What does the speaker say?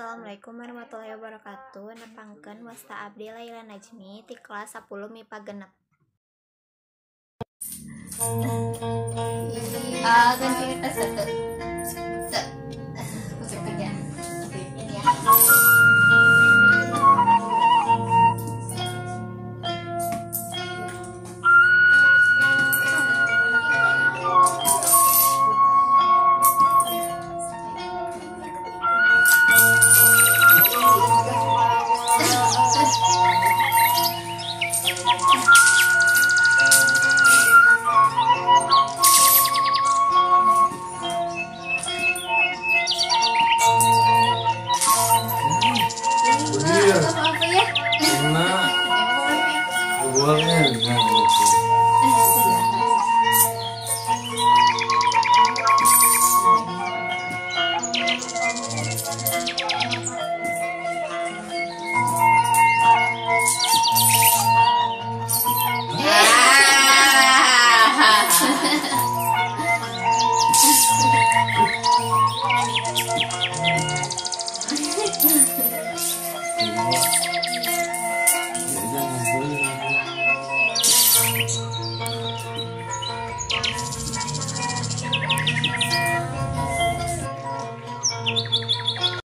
Assalamualaikum warahmatullahi wabarakatuh. Nepangkeun wasta abdi Laila Najmi ti kelas 10 MIPA 6. Ini ya. Enak.